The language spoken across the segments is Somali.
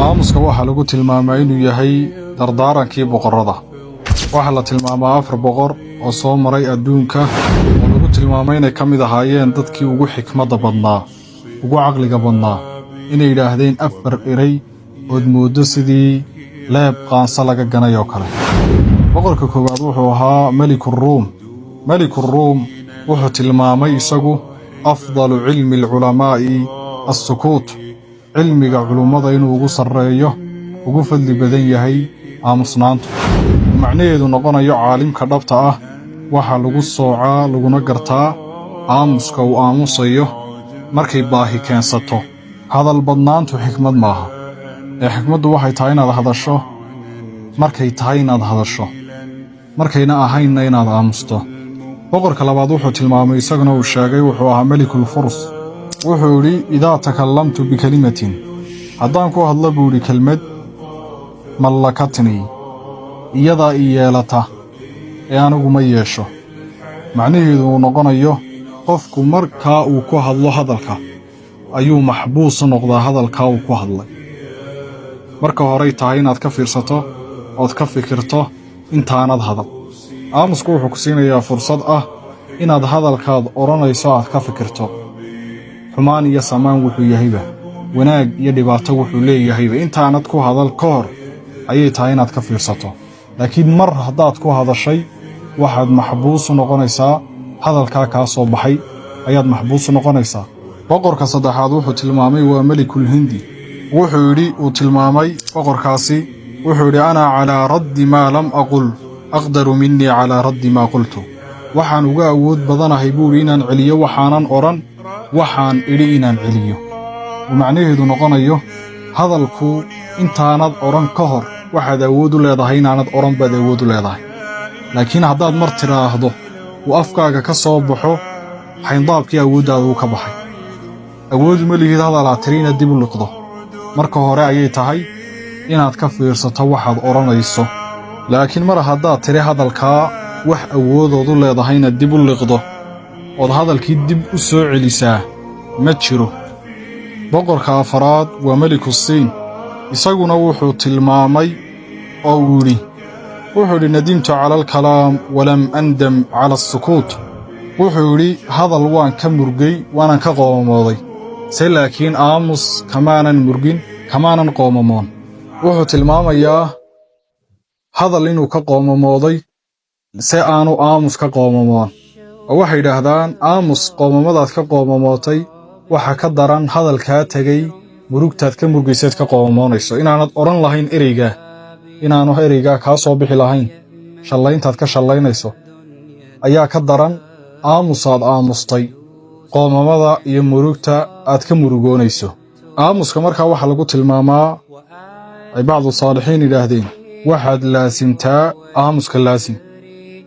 Aamuska waxaa lagu tilmaamaa inuu yahay dardaarankii boqorrada. Waxaa la tilmaamaa afar boqor oo soo maray adduunka oo lagu tilmaamay inay ka mid ahaayeen dadkii ugu xikmadda badnaa, ugu caqliga badnaa, inay yidhaahdeen afar eray ood mooddo sidii leeb qaanso laga ganay oo kale. Boqorka koowaad wuxuu ahaa Melikuruum. Melikuruum wuxuu tilmaamay isagu: "أفضل علم العلماء السكوت." Cilmiga culummada inuu ugu sarreeyo, ugu fadli badan yahay aamusnaantu. Macnaheedu noqonayo, caalimka dhabta ah waxaa lagu soocaa laguna gartaa aamuska uu aamusayo markay baahi keensato. Hadal badnaantu xikmad maaha, ee xikmaddu waxay tahay inaad hadasho markay tahay inaad hadasho, markayna ahaynna inaad aamusto. Boqorka labaad wuxuu tilmaamay, isaguna uu sheegay, wuxuu ahaa Melikul Furs. Wuxuu yidhi: "إذا تكلمت بكلمة," haddaan ku hadlo, buu yidhi, "kelmad, ملكتني," iyadaa i yeelata ee anigu ma yeesho. Macnaheedu uu noqonayo, qofku markaa uu ku hadlo hadalka ayuu maxbuus u noqdaa hadalkaa uu ku hadlay. Marka horey tahay inaad ka fiirsato ood ka fikirto intaanad hadal. Aamusku wuxuu ku siinayaa fursad ah inaad hadalkaad odhanayso aad ka fikirto, xumaan iyo samaan wuxuu yahayba, wanaag iyo dhibaato wuxuu leeyahayba. Intaanad ku hadal ka hor ayay tahay inaad ka fiirsato, laakiin mar haddaad ku hadashay, waxaad maxbuus u noqonaysaa hadalkaa kaa soo baxay ayaad maxbuus u noqonaysaa. Boqorka saddexaad wuxuu tilmaamay waa Melikul Hindi. Wuxuu yidhi, uu tilmaamay boqorkaasi, wuxuu yidhi: "أنا على رد ما لم أقل أقدر مني على رد ما قلت." Waxaan uga awood badanahay, buu yidhi, inaan celiyo waxaanan odhan waxaan idhi inaan celiyo. Uu macnaheedu noqonayo, hadalku intaanad odhan ka hor waxaad awood u leedahay inaanad odhan baad awood u leedahay, laakiin haddaad mar tidhaahdo, uu afkaaga ka soo baxo, xayndaabkii awooddaada uu ka baxay. Awood uma lihid hadal aad tiri inaad dib u liqdo. Marka hore ayay tahay inaad ka fiirsato waxaad odhanayso, laakiin mar haddaad tiri hadalkaa, wax awoodood u leedahay inaad dib u liqdo ood hadalkii dib u soo celisaa ma jiro. Boqorka afaraad waa Meliku Siin. Isaguna wuxuu tilmaamay oo uu yidhi, wuxuu yidhi: "ندمت على الكلام ولم أندم على السكوت." Wuxuu yidhi: "Hadal waan ka murgay, waanan ka qoomamooday se, laakiin aamus kamaanan murgin, kamaanan qoomamoon." Wuxuu tilmaamayaa hadal inuu ka qoomamooday, se aanu aamus ka qoomamoon. Oo waxay yidhaahdaan, aamus qoomamadaad ka qoomamootay waxa ka daran hadalkaa tegey murugtaad ka murgayseed ka qoomamoonayso. Inaanad odhan lahayn ereygaa, inaanu ereygaa kaa soo bixi lahayn, shallayntaad ka shallaynayso ayaa ka daran aamusaad aamustay qoomamada iyo murugta aad ka murugoonayso. Aamuska markaa waxaa lagu tilmaamaa, ay bacdu saalixiin yidhaahdeen, waxaad laasimtaa aamuska, laasim.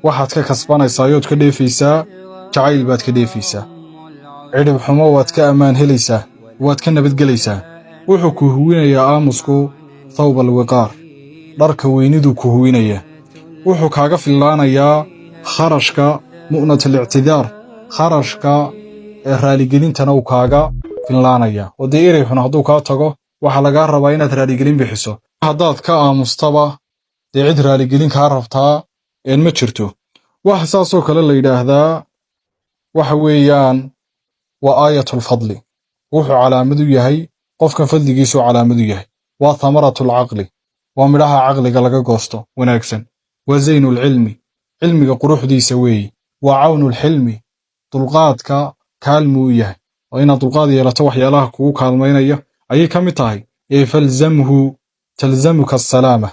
Waxaad ka kasbanaysaa yood ka dheefaysaa jacayl baad ka dheefaysaa, cidhib xumo waad ka ammaan helaysaa, waad ka nabadgelaysaa. Wuxuu ku huwinayaa aamusku ثوب الوقار, dharka weyniduu ku huwinayaa. Wuxuu kaaga fillaanayaa kharashka مؤنة الاعتذار, kharashka ee raaligelintana uu kaaga finlaanayaa. Oo dee erey xun hadduu kaa tago, waxaa lagaa rabaa inaad raaligelin bixiso. Haddaad ka aamustaba, dee cid raaligelin kaa rabtaa een ma jirto. Waxa saasoo kale la yidhaahdaa waxa weeyaan waa آية الفضل. Wuxuu calaamad u yahay qofkan, fadligiisuu calaamad u yahay. Waa ثمرة العقل, waa midhaha caqliga laga goosto wanaagsan. Waa زين العلم, cilmiga quruxdiisa weeye. Waa عون الحلم, dulqaadka kaalmuu u yahay, oo inaad dulqaad yeelato waxyaalaha kugu kaalmaynaya ayay ka mid tahay. Ee فالزمه تلزمك السلامة.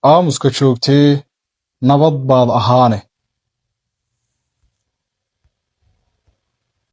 Aamuska joogtee, nabad baad ahaane.